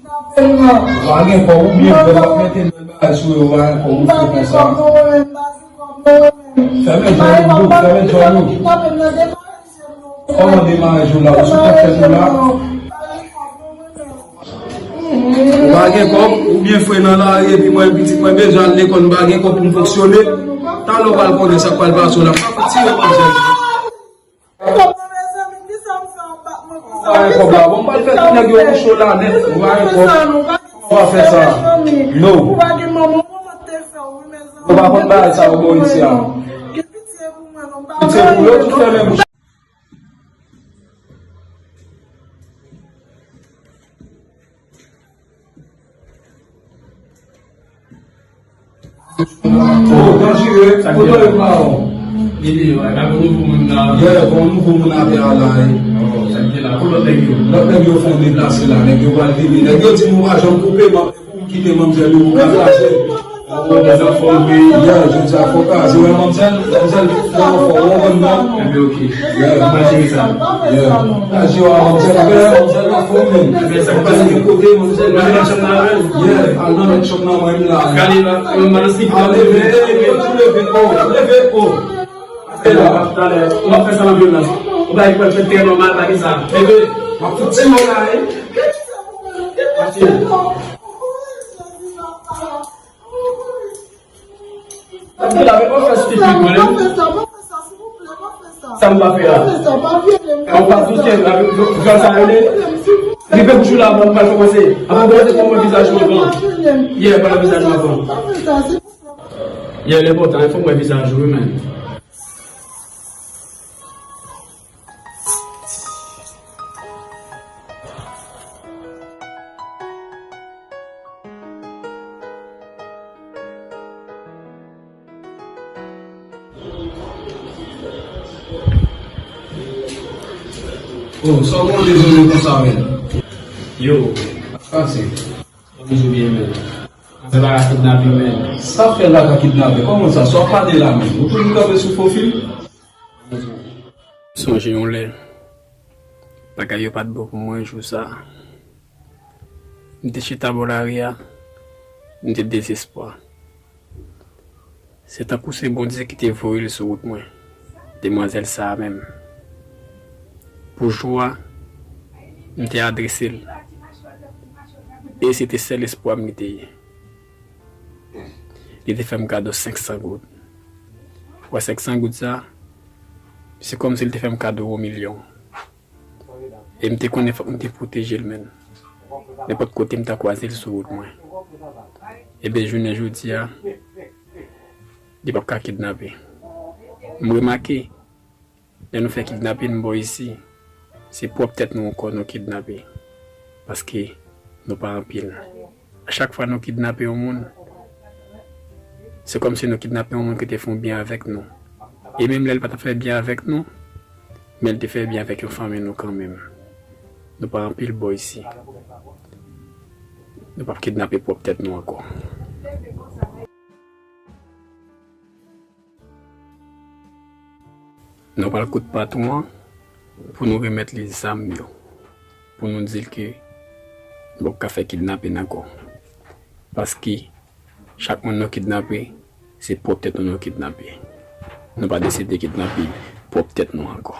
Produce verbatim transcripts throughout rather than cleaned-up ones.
Pa gen kòb, ou byen fè, w ap mete nan bagay sou yo, pa gen kòb, ou fè konsa. Fèmen djòl ou, fèmen djòl ou. Kòman demare jou la, ou sou kont tèt ou la? Ou pa gen kòb, ou byen fre nan lari, epi mwen, pitit mwen bezwen al lekòl, m pa gen kòb pou m fonksyone. Talè w pral konnen sa k pral pase w la. Pa fout tire manzè. Kòb nan mezanmi, kisa m fè anba mwen konsa? Ou pa gen kòb la. Bon, m pral fè tout nèg yo kouche w la nèt. Ou pa gen kòb. Ou pa fè sa. No. Ou pa gen manman, manman te fè w, wi, mezanmi. Ou pa konn bagay sa yo bò isi a. Gen pitye pou mwen, non, m pa... Pitye pou yo tout fè menm. Oh, danjere, kote yo pa w? Bebe, wè, pa gon nouvo moun nan. Yeah, gon nouvo moun atè a la, eh. Oh, sa ki te la, pou lòt nèg yo? Lòt nèg yo fè yon deplase la, nèg yo pral vini. Nèg yo di nou pa janm koupe, m ap pou m kite manmzèl yo pou ka kraze. Oh, nèg anfòm, wi. Yeah, jodi a fò kraze, wè manmzèl, manmzèl nan anfòm, ou konprann non? Enben, ok. Yeah. Mwen jere sa. Yeah. Kraze, wè manmzèl, wè manmzèl nan anfòm, men. Enben, sa k pase? Manmzèl gen kote, manmzèl. Mwen nan chanm nan avè l. Yeah, al nan lòt chanm nan, mwen menm la. Gade la, mwen nan sik. Ale, leve, leve, tou leve, oh, leve, oh. Talè, talè, ou ap fè sa nan vyolans. Ou pa kwè fè trè nòmal, pa gen sa. Bebe, m ap fout tiye w la, eh. Mache. Sa m te la, men pa fè stipid, mwen, non. Sa m pa fè a. Ou pa doute, vyòl sa yo, li rive pou jou la, bon, m pral kòmanse. Avan m kòmanse, fò m wè vizaj ou anvan. Yeah, fò m wè vizaj ou anvan. Yeah, li enpòtan, fò m wè vizaj ou, wi, men. Oh, sa w konn dezole konsa, men? Yo. Sa k pase? Kòman w ye, men? Sa pa ka kidnape, men. Sa fè l pa ka kidnape? Kòman sa? Sa w ap pale la, men? Ou toujou kanpe sou fofil? Sonje yon lè, bagay yo pa t bon pou mwen jou sa. M te chita bò lari a, m te dezespwa. Se tankou se Bondye ki te voye l sou wout mwen, demwazèl sa a menm. Pou jou a, m te adrese l. E se te sèl espwa m li te ye. Li te fè m kado senk san goud. Ou wè senk san goud sa, se kòmsi li te fè m kado yon milyon. E m te konnen fòk m te pwoteje l, menn. Nenpòt kote m ta kwaze l sou wout mwen. Ebyen, jounen jodi a, li p ap ka kidnape. M remake, lè nou fè kidnape n bò isi, se pwòp tèt nou ankò nou kidnape. Paske nou pa anpil. A chak fwa nou kidnape yon moun, se kòmsi nou kidnape yon moun ki te fè yon byen avèk nou. E menm lè l pa t ap fè byen avèk nou, men l te fè byen avèk yon fanmi nou kanmenm. Nou pa anpil bò isi. Nou p ap kidnape pwòp tèt nou ankò. Nou pral kout patwon an pou nou remèt li zam yo, pou nou di l ke nou p ap ka fè kidnapin ankò. Paske chak moun nou kidnape, se pwòp tèt nou nou kidnape. Nou pa deside kidnape pwòp tèt nou ankò.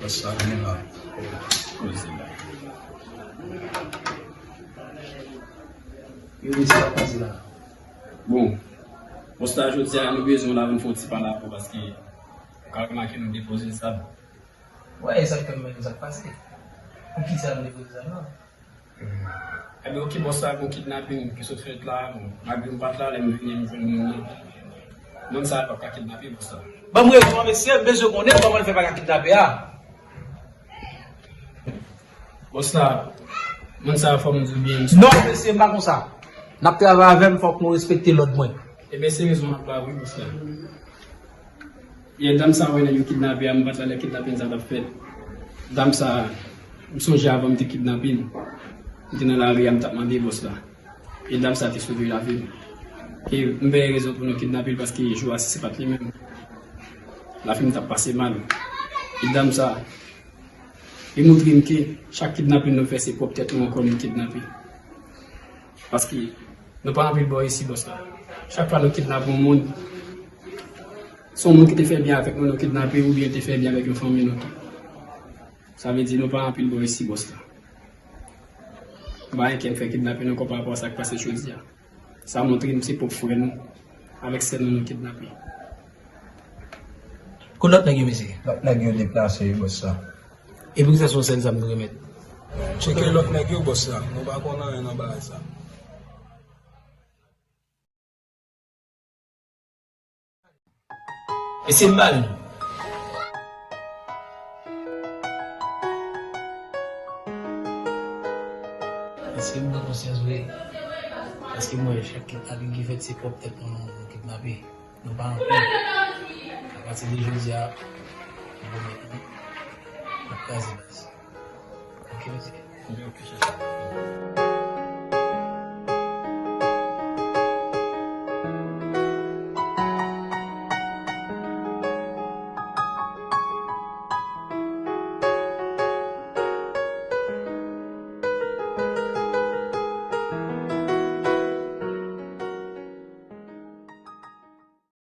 Sa gen la. Koze la. Yo di sa pase la. Bon. Bòs la, jodi a, nou bezwen w la vin fè yon ti pale avè w paske ou ka remake nou depoze l sab. Wè, egzakteman, men sa k pase. Poukisa nou depoze sab la? Ebyen, ok, bòs la, gon kidnaping ki sot fèt la, bon, malgre m pa t la, lè m vini, m jwenn moun nan. Moun sa a p ap ka kidnape, bòs la. Ban m rezon an, mesye, m bezwen konnen kòman l fè pa ka kidnape a. Bòs la, moun sa a fò m di w byen, mesye. Non, mesye, m pa konsa. N ap travay avè m, fòk nou respekte lòd mwen. Ebyen, se rezon m ap ba w, wi, bòs la. Yè, dam sa wè nèg yo kidnape a, m pa t la lè kidnapin sa t ap fèt. Dam sa, m sonje avan m te kidnape l, m te nan lari a, m t ap mande bòs la. E dam sa te sove lavi m. E m pa gen rezon pou nou kidnape l paske jou a si se pa t li menm, lavi m t ap pase mal. E dam sa, li montre m ke chak kidnapin nou fè se pwòp tèt nou ankò nou kidnape. Paske nou pa anpil bò isi, bòs la. Chak fwa nou kidnape yon moun, se yon moun ki te fè byen avèk nou, nou kidnape, oubyen te fè byen avèk yon fanmi nou tou. Sa vle di nou pa anpil bò isi, bòs la. M pa gen kè m fè kidnape nou ankò pa rapò a sa k pase jodi a. Sa montre m se pwòp frè nou avèk sè nou nou kidnape. Kot lòt nèg yo, mesye? Lòt nèg yo deplase wi, bòs la. E poukisa se yon sèl zam nou remèt? Tcheke lòt nèg yo, bòs la. Nou pa konn anyen nan bagay sa. Mesye, m ba nou. Mesye, m pran konsyans vre. Paske m wè chak kidnaping ki fèt, se pwòp tèt nou, nou, nou kidnape. Nou pa anpil. Apati de jodi a, nou remèt nou. N ap kraze baz. Ok, mesye. Ok, ok, chèf.